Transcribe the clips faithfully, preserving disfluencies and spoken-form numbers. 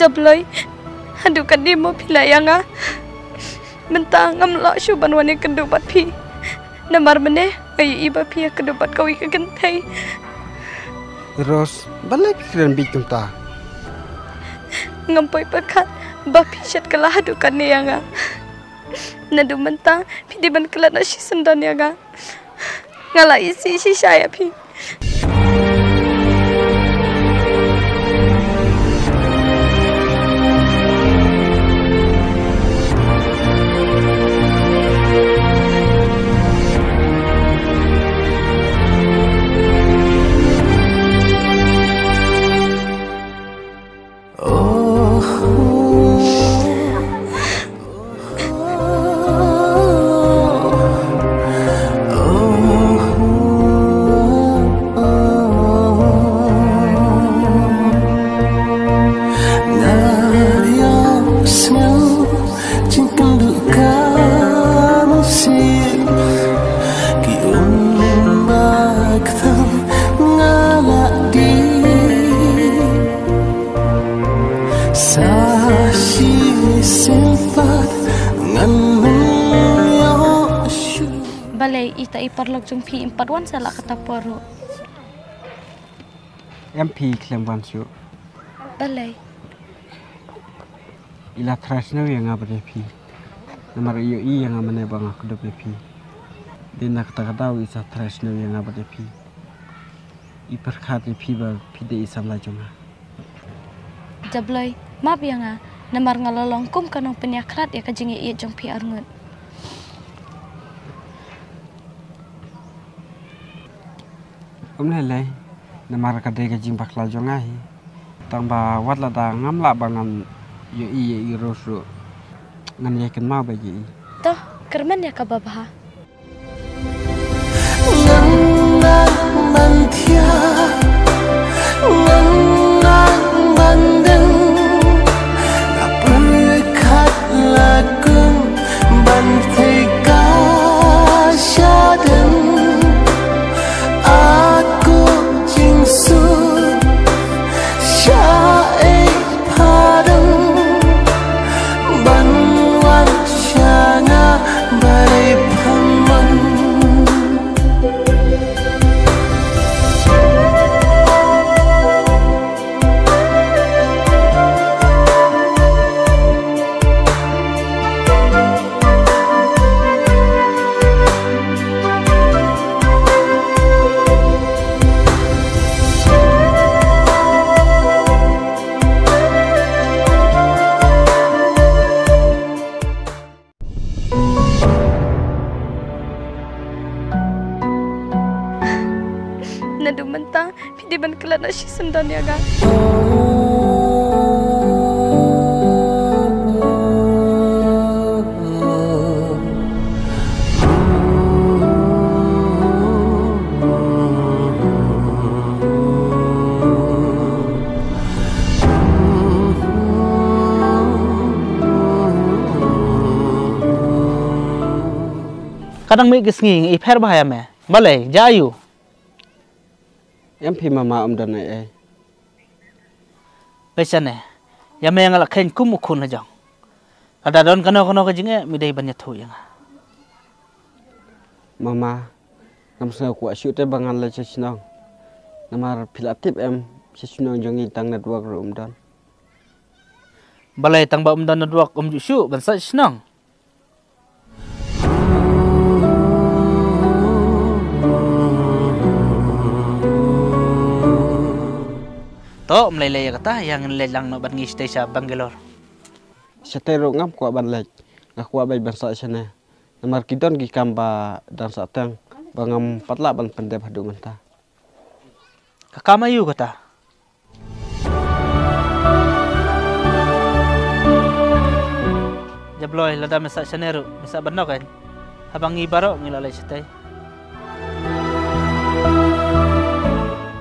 Jabloi, haduh katne mo phi la ïa nga. Mynta ngam lah shuh ban wan ïakynduh bad phi. Namar mynne nga ïohi ba phi ïakynduh bad kawei ka kynthei. Rose, balei phi kren bieit kumta? Ngam poi pyrkhat ba phi shet kylla haduh katne ïa nga. Naduh mynta phi dei ban klet noh shisyndon ïa nga. Nga la isih shisha ïa phi. Sa shisien pat ngan ym ïoh shuh. Balei ita i paralok jong phi im pat wan sha la kata por ruh? Em phi khlem wan shuh. Balei? I la thrang sniew ïa nga bad ïa phi. Namar i ïohi ïa nga mynne ba nga kdup ïa phi. Dei na kata ka daw i sa thrang sniew ïa nga bad ïa phi. I pyrkhat ïa phi ba phi dei i samla jong nga. Jabloi, map ïa nga, namar nga la long kum ka nongpynïakhlad ïa ka jingïaieit jong phi arngut. Ym lei lei, namar ka dei ka jingbakla jong nga hi. Tang ba wat lada ngam lah ba ngan ïohi ïa i Rose ruh, ngan ïai kynmaw beit ïa i. To, kyrmen ïa kaba bha. Ngan nang ban thiah, ngan nang ban deng, nga pyrkhat la kum ban thika sha dem. Aku jingsuk sha ei pha dem ban wan sha nga ba dei pha man. Naduh mynta phi dei ban klet noh shisyndon ïa nga. Ka dang mih ki sngi ngi pher bha ïa me. Balei, jia aiu? Em phi mama, ym don ei ei. Peit shane, ïa me nga la kheiñ kum u khun la jong. Lada don kano kano ka jingeh, mi dei ban ïathuh ïa nga. Mama, ngam sngew kwah shuh te ba ngan leit sha shnong. Namar phi la tip em, sha shnong jong ngi tang network ruh ym don. Balei tang ba ym don network ym ju shuh ban sait shnong? To, ym lei lei ïa kata, ïa ngin leit lang noh bad ngi shatei sha Bangalore. Shatei ruh ngam kwah ban leit, nga kwah beit ban sah shane. Namar ki don ki kam ba dang sah teng, ba ngam pat lah ban pyndep haduh mynta. Ka kam aiu kata? Jabloi, lada me sah shane ruh, me sah ban noh kein. Haba ngi baroh ngi la leit shatei.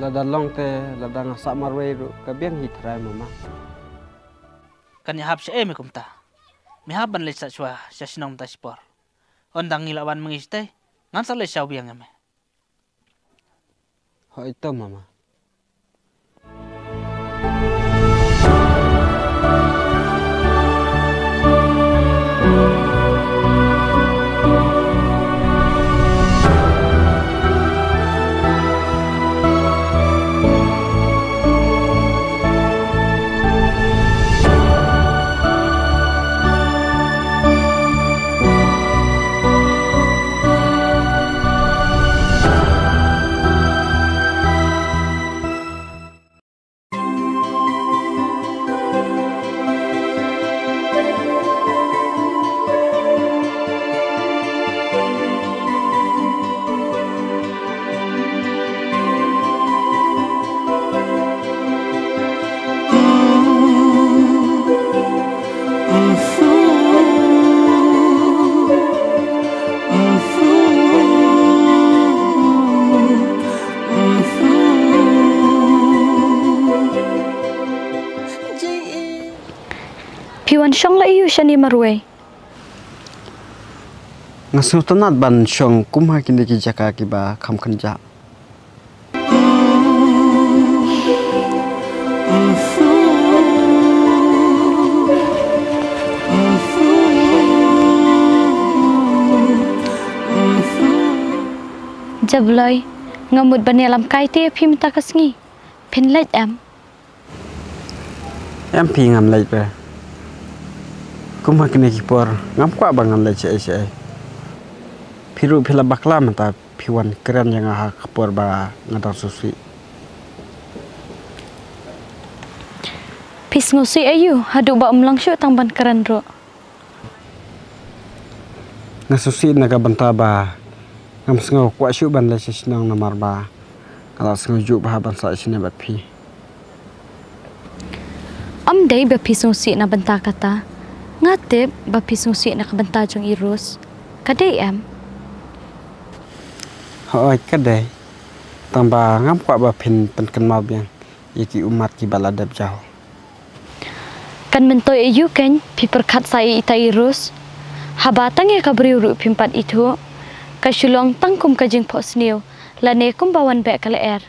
Lada long te, lada nga sah marwei ruh, ka biang hi trai mama. Kan ïahap shaei me kumta? Me hap ban leit sah shuwa sha shnong mynta shipor. Ynda ngi la wan ma ngi shatei, ngan sa leit shaw biang ïa me. Hooid to mama. Phi wan shong la aiu shane marwei? Nga sngewtynnat ban shong kum ha kine ki jaka kiba kham kynjah. Jabloi, nga mut ban ïalam kai te ïa phi mynta ka sngi. Phin leit em? Em phi, ngam leit re. Kum ha kine ki por ngam kwah ba ngan leit shaei shaei. Phi ruh phi la bakla mynta phi wan kren ïa nga ha ka por ba nga dang sngewsih. Phi sngewsih aiu haduh ba ym long shuh tang ban kren ruh? Nga sngewsih na ka bynta ba ngam sngew kwah shuh ban leit sha shnong namar ba nga la sngew juh bha ban sah shane bad phi. Ym dei ba phi sngewsih na bynta kata. Nga tip ba phi sngewsih na ka bynta jong i Rose. Ka dei em? Hooid ka dei. Tang ba ngam kwah ba phin pynkynmaw biang ïa ki ummat kiba la dep jaw. Kan myntoi aiu kein phi pyrkhat sa ïa ita i Rose? Haba tang ïa ka briew ruh phim pat ithuh. Ka shu long tang kum ka jingphohsniew lane kumba wan beh ka lyer.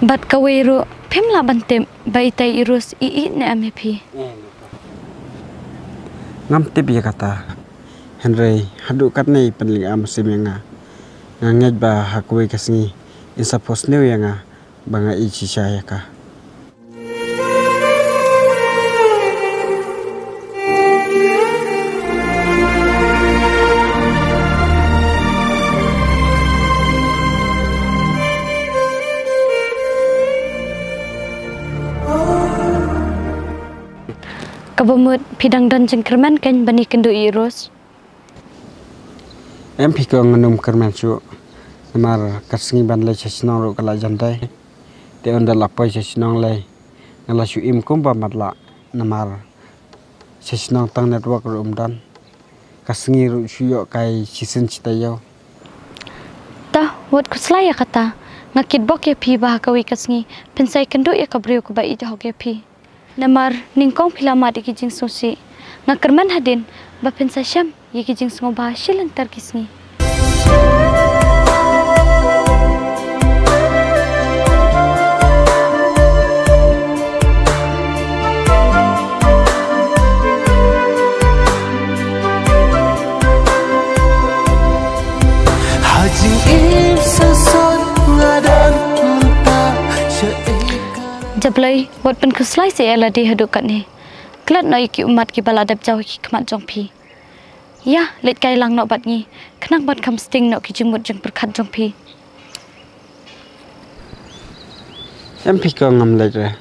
Bad kawei ruh phim lah ban tip ba ita i Rose i ïeit ne em ïa phi. Ngam tip ïa kata. Hynrei haduh katne i pynlynga mynsiem ïa nga. Nga ngeit ba ha kawei ka sngi in sa phohsniew ïa nga ba nga ïeit shisha ïa ka. Kaba mut phi dang don jingkyrmen kein ban ïakynduh ïa i Rose? Em phi ko, ngam kyrmen shuh. Namar ka sngi ban leit sha shnong ruh ka la jan dei. Te ynda la poi sha shnong lei nga la shu im kumba matlah. Namar sha shnong tang network ruh ym don. Ka sngi ruh shu ïoh kai shisien shi taïew. Ta wat khuslai ïa kata. Nga kitbok ïa phi ba ha kawei ka sngi phin sa ïakynduh ïa ka briew kaba ïeit hok ïa phi. Namar nyngkong phi la mad ïa ki jingsngewsih. Nga kyrmen hadien ba phin sa shem ïa ki jingsngewbha shilynter ter ki sngi. Ha jingim sasot nga don mynta sha ïa ka. Jablei, wat pynkhuslai seh ïa lade haduh katne. Klet noh ïa ki ummat kiba la dep jaw ha ki khmat jong phi. Ïa, leit kai lang noh bad ngi. Khnang ban kham sting noh ki jingmut jingpyrkhat jong phi. Em phi ko, ngam leit re.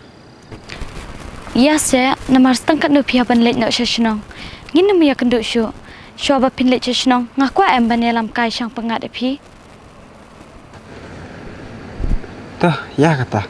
Ïa seh, namar tang katno phi hap ban leit noh sha shnong. Ngin ym ïakynduh shuh. Shuwa ba phin leit sha shnong nga kwah em ban ïalam kai shang pyngngad ïa phi. To ïa kata.